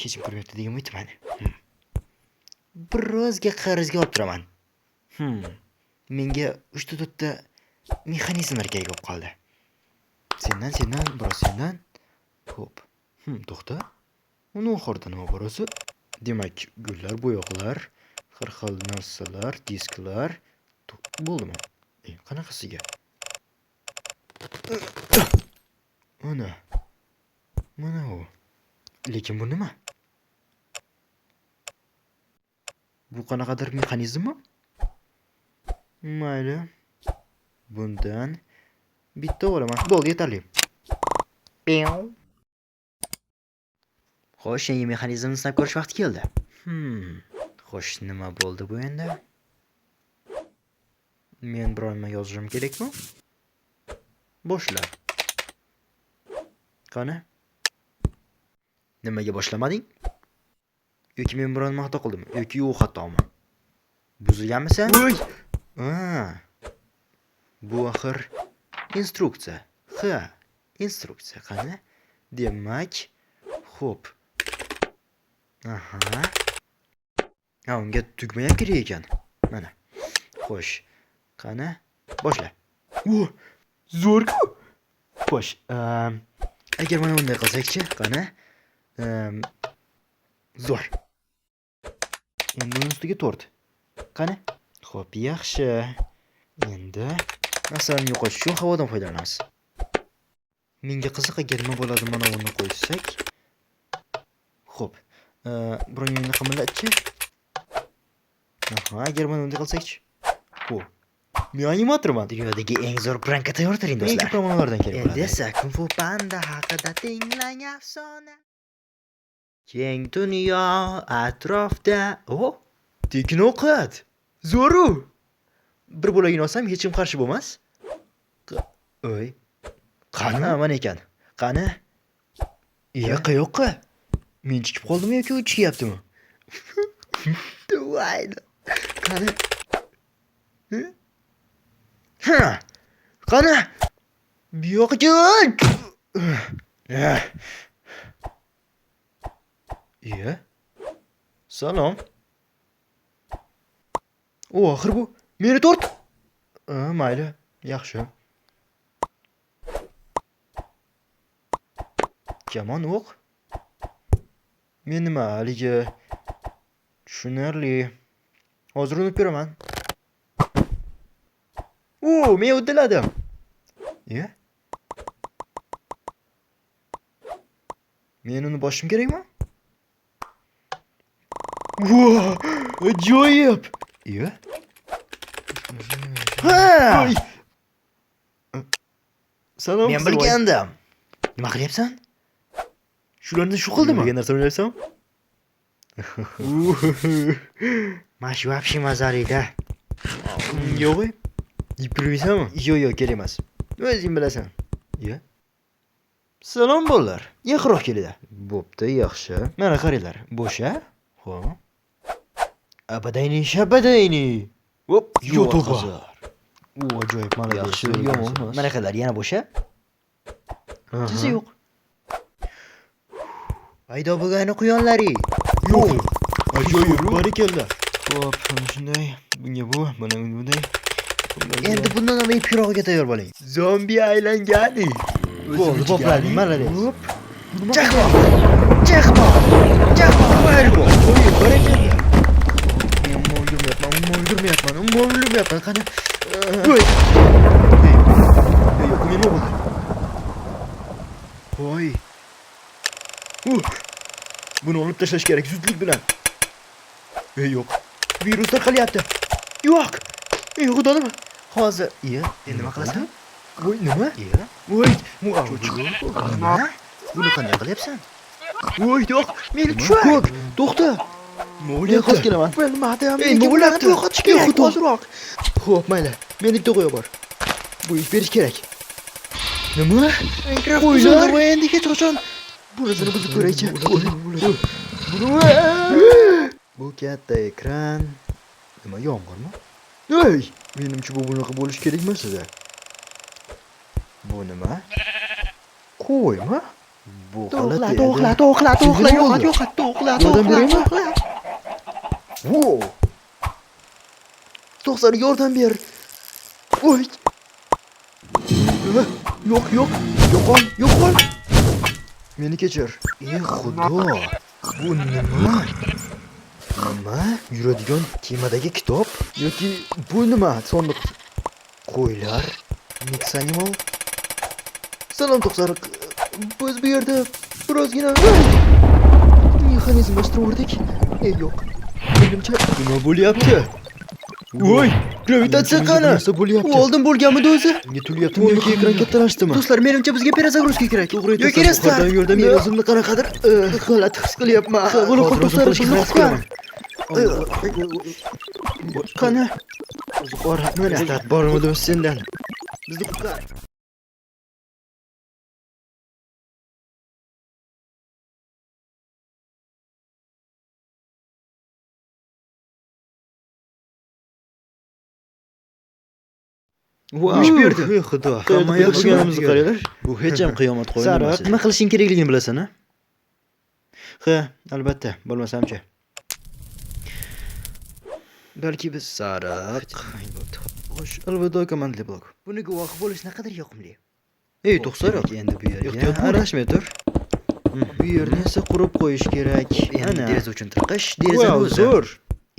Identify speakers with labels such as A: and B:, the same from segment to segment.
A: Hech kim ko'rmayapti degan umiddaman. Birozga qarzga olib turaman. Menga 3 ta 4 ta mexanizmlar kerak bo'lib qoldi. Sendan, sendan, biroz sendan. Xo'p. To'xta. Uni oxirida nima bor o'zi? Demak, gullar, bo'yoqlar, har xil narsalar, disklar. Bo'ldimi? Qanaqasiga? Ana. Mana u. Lekin bu nima? Bu qanaqadir mexanizmmi? Mayli. Bundan bitta olaman. Bo'ldi, yetarli. Xo'sh, yangi mexanizmni sinab ko'rish vaqti keldi. Xo'sh, nima bo'ldi bu endi? Men biror nima yozishim kerakmi? Boshla. Qani? Nimaga boshlamading? Yoki men biror nima xato qildimmi? Yoki u xatomi? Buzilganmisan? Voy! Bu axir instruksiya. Ha, instruksiya. Qani? Demak, xo'p. Aha. Ha, unga tugma ham kerak ekan. Mana. Xo'sh. Qani? Boshla. O, zo'r-ku. Xo'sh, agar mana bunday qilsak-chi, qani? Zo'r. Endi uni ustiga tort. Qani? Xo'p, yaxshi. Endi narsalarni yo'qotish uchun havodan foydalanamiz. Menga qiziq, agar nima bo'ladi mana buni qo'ysak. Xo'p. Biron yo'lni qimirlatchi. Aha, agar mana bunday qilsak-chi? Xo'p. Men animatorman.
B: Dunyodagi eng zo'r prankka tayyor turing,
A: Menga
B: do'stlar.
A: ko'proq ma'nolardan kerak
B: Endi
A: bo'ladi.
B: esa Kung Fu Panda haqida tinglang afsona. Keng dunyo atrofda.
A: O, tekin ovqat. Zo'r-u. Bir bo'lagini olsam hech kim qarshi bo'lmas. Oy. Qani? Ha, mana ekan. Qani? Iya, qayoqqa? Men chiqib qoldimmi yoki u chiqyaptimi? Voy. Qani? Ha. Qani? Bu yoqqa kel. Iya. Salom. O, axir bu meni tort. Ha, mayli, yaxshi. Kamon o'q. Men nima haligi tushunarli. Hozir unib ko'raman. O, men uddaladim. Iya. Men uni bosishim kerakmi? Vo, ajoyib. Iya. Ha! Salom.
B: Men bilgandim. Nima qilyapsan?
A: Shularni shu qildimi? Degan narsani o'ylayapsan?
B: Mana shu вообще mazali-da.
A: Yo'q. Yeb ko'rmaysanmi? Yo'q, yo'q, kerak emas. O'zing bilasan. Iya. Salom bolalar. Yaqinroq kelinglar. Bo'pti, yaxshi. Mana qaranglar. Bo'sha. Xo'p. Abadayni shabadayni. Hop,
B: Yo'q,
A: to'g'ri.
B: hozir.
A: U ajoyib, mana
B: Yaxshi,
A: yomon emas.
B: Mana qaranglar, yana bo'sha.
A: Jizi yo'q.
B: Paydo bo'lgani quyonlari.
A: Yo'q. Ajoyib, barakalla. Xo'p, mana shunday. Bunga bu, mana bunday.
B: Endi bundan ham pirog'iga tayyor bo'ling.
A: Zombi aylangani.
B: Bo'ldi, boplading, молодец.
A: Hop.
B: Chaqmoq! Chaqmoq! Chaqmoq!
A: Fireball. Oy, barakalla. Men umuman ulgurmayapman, umuman ulgurmayapman, umuman ulgurmayapman. Qani? Voy. Ey, yo'q, nima bo'ldi? Voy. Buni olib tashlash kerak zudlik bilan. Ey, yo'q. Virus tarqalyapti. Yo'q. Ey, xudo nima?
B: Hozir, iya, endi nima qilasan?
A: Voy, nima?
B: Iya.
A: Voy.
B: Nima? Buni qanday qilyapsan?
A: Voy, yo'q. Meni tushar. Ko'k, to'xta. Nima bo'lyapti?
B: Hozir kelaman.
A: Bilmadim.
B: Ey,
A: Nima
B: nima
A: bo'lyapti?
B: Yo'qotish kerak,
A: Xudo.
B: ozroq.
A: Xo'p, mayli. Menda bitta qo'ya bor. Bu ish berish kerak. Nima?
B: Minecraft
A: Qo'ylar?
B: buzildi va endi hech qachon
A: Bunisini buzib ko'raychi. Bu katta ekran. Nima, yomg'irmi? Ey, menimcha bu bunaqa bo'lishi kerak emas edi. Bu nima? Qo'ymi? Bu
B: To'xla,
A: holat
B: to'xla, to'xla, to'xla,
A: Nima
B: yo'qot,
A: bo'ldi?
B: yo'qot, to'xla,
A: Yordam
B: to'xla,
A: beraymi?
B: to'xla.
A: Wow. To'xtar, yordam ber. Oy. Yo'q, yo'q. Yo'qol, yo'qol. Meni kechir. Ey xudo. Bu nima? Nima? Yuradigan kemadagi kitob yoki bu nima? Sondiq. Qo'ylar, Mix Animal. Salom To'qsariq. Biz bu yerda birozgina mexanizmlashtirdik. Ey yo'q. Menimcha nima bo'lyapti? Voy, gravitatsiya qani?
B: Narsa bo'lyapti.
A: U oldin bo'lganmidi o'zi?
B: Menga tulyaptimi yoki ekran kattalashdimi?
A: Do'stlar, menimcha bizga перезагрузка kerak.
B: To'g'ri
A: Yoki
B: aytasan,
A: restart.
B: yuqoridan yordam
A: Men
B: ber.
A: o'zimni qanaqadir g'alati his qilyapman.
B: Ha,
A: Buni
B: hozir o'zim
A: to'xtar,
B: qilishga
A: bizni
B: harakat
A: qutqar.
B: qilaman.
A: Qani? Mana
B: Restart bormidi o'zi sendan?
A: Bizni qutqar.
B: Vau.
A: Ish berdi.
B: Ey xudo.
A: Qayerda
B: Hamma
A: paydo
B: yaxshi bo'lganimizni
A: bo'lganimizni
B: qaranglar. Bu hech ham qiyomat qo'yini
A: Sariq,
B: emas edi.
A: nima qilishing kerakligini bilasan, a? Ha, albatta, bo'lmasamchi. Balki biz
B: Sariq.
A: Xo'sh, alvido komandali blok. Buni guvohi bo'lish naqadar yoqimli.
B: Ey, to'xsariq.
A: Endi bu yerga
B: Ehtiyot bo'l.
A: aralashmay tur. Bu yerni esa qurib qo'yish kerak.
B: Endi
A: Ana.
B: deraza uchun tirqish, derazani
A: Vau,
B: o'zi.
A: zo'r.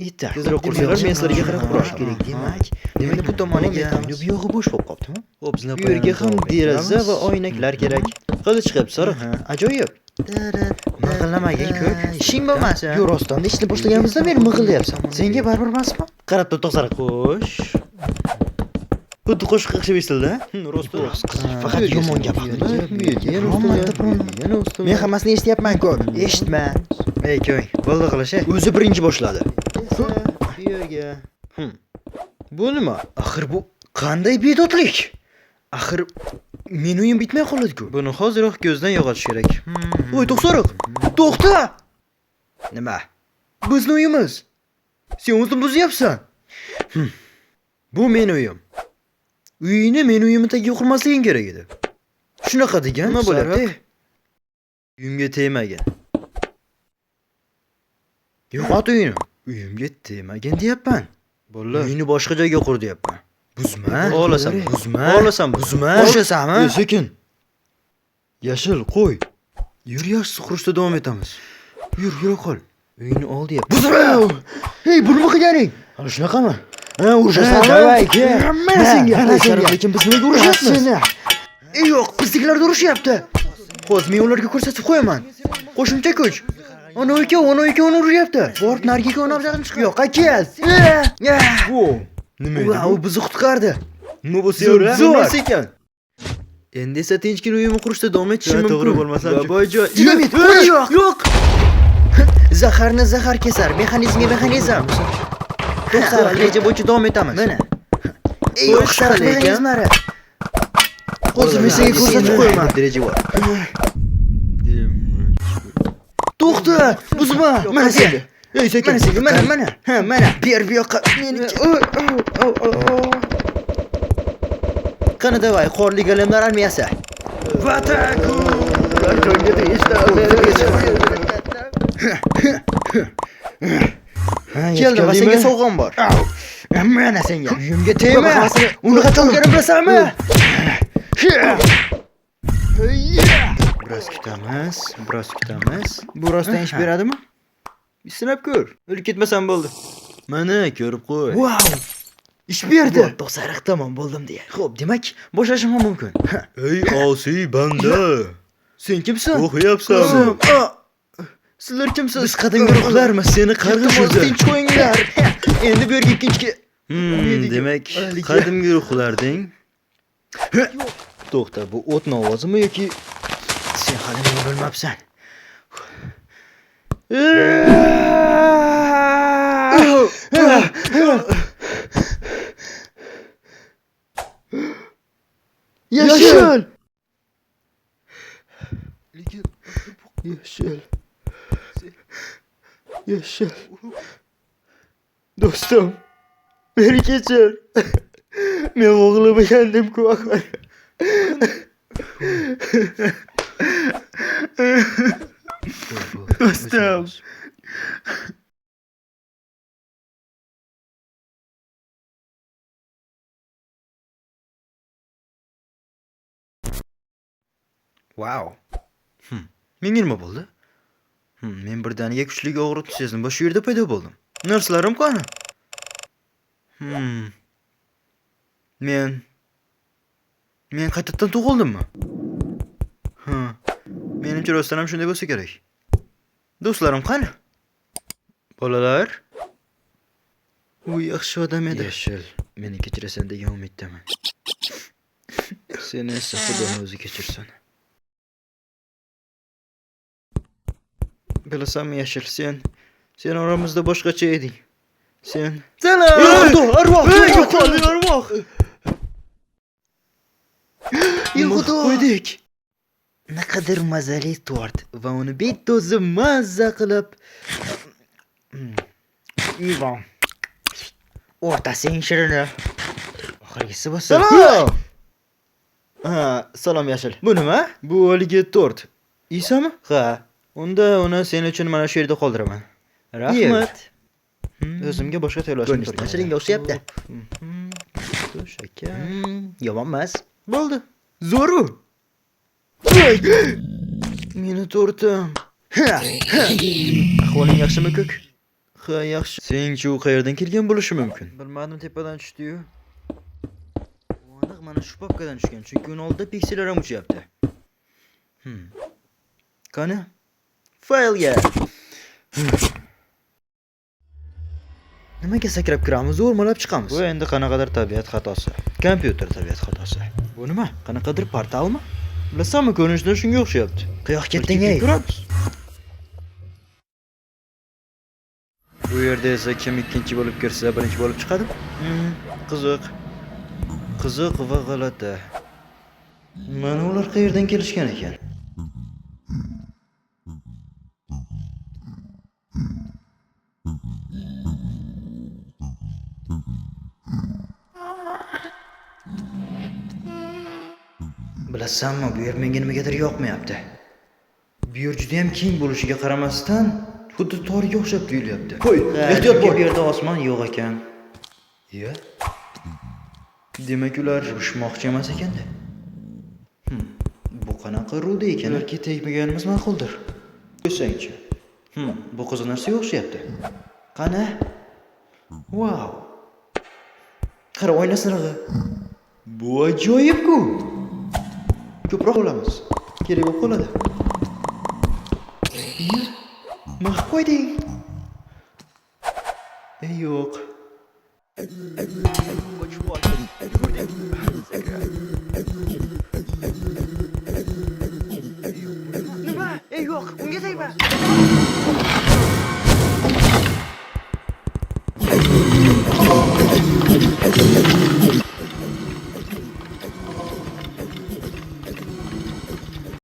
B: Itak.
A: Tezroq qursanglar, men sizlarga qarab qurash
B: kerak
A: demak.
B: Demak,
A: Endi bu tomoniga
B: bu yog'i bo'sh bo'lib qolibdimi?
A: Xo'p, bu yerga ham deraza va oynaklar kerak.
B: Qani chiqyapti, sariq.
A: Ajoyib.
B: Mig'illamagin ko'k.
A: Ishing bo'lmasa.
B: Yo'q, rostdan ishni boshlaganimizdan beri mig'illayapsan.
A: Senga baribir emasmi?
B: Qarab tur, to'xsariq. Xo'sh. Xuddi qo'shiq o'xshab eshitildi, a? Rostdan.
A: Faqat yomon gap
B: Bu yerga yana
A: Biron marta
B: ustunlar, bu yerga yana ustunlar.
A: Men hammasini eshityapman ko'k. Eshitma.
B: Ey, ko'ng, bo'ldi qilish.
A: O'zi birinchi boshladi.
B: Bu yerga. Bu nima?
A: Axir bu qanday bedodlik? Axir meni uyim bitmay qoladi-ku.
B: Buni hoziroq ko'zdan yo'qotish kerak.
A: Voy, to'xsariq. To'xta!
B: Nima?
A: Bizni uyimiz. Sen o'zing buzyapsan.
B: Bu meni uyim.
A: Uyingni meni uyimni tagiga qurmasliging kerak edi. Shunaqa degan
B: Nima bo'lyapti?
A: Sariq?
B: Uyimga tegmagin.
A: Yo'qot uyini.
B: Uyimga
A: Tegmagin deyapman.
B: Bolalar,
A: Uyini boshqa joyga qur deyapman. Buzma.
B: Xohlasan,
A: buzma.
B: Xohlasan,
A: buzma.
B: Urushasanmi?
A: Ey, sekin. Yashil, qo'y. Yur, yaxshisi qurishda davom etamiz. Yur, yura qol.
B: Uyini ol deyapman.
A: Buzma! Ey, bu nima qilganing?
B: Ana shunaqami?
A: Ha, urushasanmi?
B: Давай, kel.
A: Mana senga.
B: Mana
A: Ey,
B: senga.
A: Sariq, lekin biz nimaga urushyapmiz?
B: Seni.
A: Ey, yo'q, biznikilar urushyapti. Hozir men ularga ko'rsatib qo'yaman. Qo'shimcha kuch. Ana ikov, ana ikov urishyapti. Borib narigi ikkovini olib chiqar. Yo'q, kel.
B: Wow. Nima edi
A: Vau,
B: bu?
A: u bizni qutqardi.
B: Nima bo'lsa
A: Zo'r,
B: yo'q,
A: zo'r.
B: narsa ekan. Endi esa tinchgina uyimni qurishda davom etishim
A: Ha,
B: mumkin.
A: to'g'ri bo'lmasam-chi?
B: Baboyjon.
A: Dinamit,
B: Yo'q,
A: yo'q.
B: yo'q.
A: Zaharni zahar kesar, mexanizmga mexanizm. To'xta, reja bo'yicha davom etamiz.
B: Mana.
A: Ey, yo'q,
B: Xo'sh,
A: sariq
B: qani ekan?
A: mexanizmlari. Hozir men senga ko'rsatib qo'yaman.
B: Reja bor.
A: To'xta, buzma. Mana senga.
B: Ey, sekin.
A: Mana senga, mana, mana. Ha, mana. Ber bu yoqqa. Meniki. Qani давай, qorli golemlar armiyasi.
B: В атаку!
A: Jonga tegishdi. Keldim va senga sovg'am bor. Mana senga.
B: Uyimga tegma.
A: Uni qachon olganimni bilasanmi?
B: Biroz kutamiz, biroz kutamiz.
A: Bu rostdan ish beradimi?
B: Sinab ko'r. O'lib ketmasam bo'ldi. Mana ko'rib qo'y.
A: Vau! Ish berdi.
B: To'sariq tamom bo'ldim deya.
A: Xo'p, demak, boshlashim ham mumkin.
B: Ey osiy banda.
A: Sen kimsan?
B: O'qiyapsanmi?
A: Sizlar kimsiz?
B: Biz qadimgi ruhlarmiz, seni qarg'ish
A: Iltimos,
B: o'zi.
A: tinch qo'yinglar. Endi bu yerga ikkinchi
B: Demak, qadimgi ruhlarding.
A: To'xta, bu o'tni ovozimi yoki sen hali meni bilmabsan? Yashil!
B: Lekin
A: Yashil. Yashil. Do'stim, meni kechir. Men o'g'lamagandim-ku axir.
B: Do'stim.
A: Vau. Menga nima bo'ldi? Men birdaniga kuchli og'riq sezdim va shu yerda paydo bo'ldim. Narsalarim qani? Hmm. Men Men qaytadan tug'ildimmi? Ha. Menimcha rostdan ham shunday bo'lsa kerak. Do'stlarim qani? Bolalar? U yaxshi odam edi. Yashil, meni kechirasan degan umiddaman. Seni esa Xudoni o'zi kechirsin. Bilasanmi, Yashil, sen oramizda boshqacha eding. Sen
B: Salom!
A: Xudo, arvoh,
B: Ey,
A: yo'qol,
B: arvoh!
A: Ey,
B: Xudo!
A: Qo'ydik. Naqadar mazali tort va uni bitta o'zi mazza qilib Ivan. O'rtasi eng shirini. Oxirgisi bo'lsa.
B: Salom!
A: Ha, salom, Yashil. Bu nima? Bu haligi tort. Yeysanmi? Ha. Unda uni sen uchun mana shu yerda qoldiraman. Rahmat. O'zimga boshqa tayyorlashim
B: Ko'rinishdan shiringa o'xshayapti.
A: Shakar.
B: Yomon emas.
A: Bo'ldi. Zo'ru. Meni tortim. Ahvoling yaxshimi, Ko'k? Ha, yaxshi. Seningcha u qayerdan kelgan bo'lishi mumkin? Bilmadim, tepadan tushdi-yu. U aniq mana shu papkadan tushgan, chunki uni oldida piksellar ham uchyapti. Qani? Faylga. Nimaga sakrab kiramiz, o'rmalab chiqamiz? Bu endi qanaqadir tabiat xatosi. Kompyuter tabiat xatosi. Bu nima? Qanaqadir portalmi? Bilasanmi, ko'rinishidan shunga o'xshayapti.
B: Qayoqqa ketding, ey?
A: Ko'ramiz. Bu yerda esa kim ikkinchi bo'lib kirsa, birinchi bo'lib chiqadi. Qiziq. Qiziq va g'alati. Mana ular qayerdan kelishgan ekan? Bilasanmi, bu yer menga nimagadir yoqmayapti. Bu yer juda ham keng bo'lishiga qaramasdan, xuddi torga o'xshab tuyulyapti. Qo'y, ehtiyot bo'l. Bu yerda osmon yo'q ekan. Iya. Demak, ular urushmoqchi emas ekanda. Bu qanaqa ruda ekan? Ularga tegmaganimiz ma'quldir. Qo'ysangchi. Bu qiziq narsaga o'xshayapti. Qani? Vau. Qara, oyna sinig'i. Bu ajoyib-ku. Ko'proq olamiz. Kerak bo'lib qoladi. Iya, nima qilib qo'yding? Ey, yo'q. Nima? Ey, yo'q, unga tegma.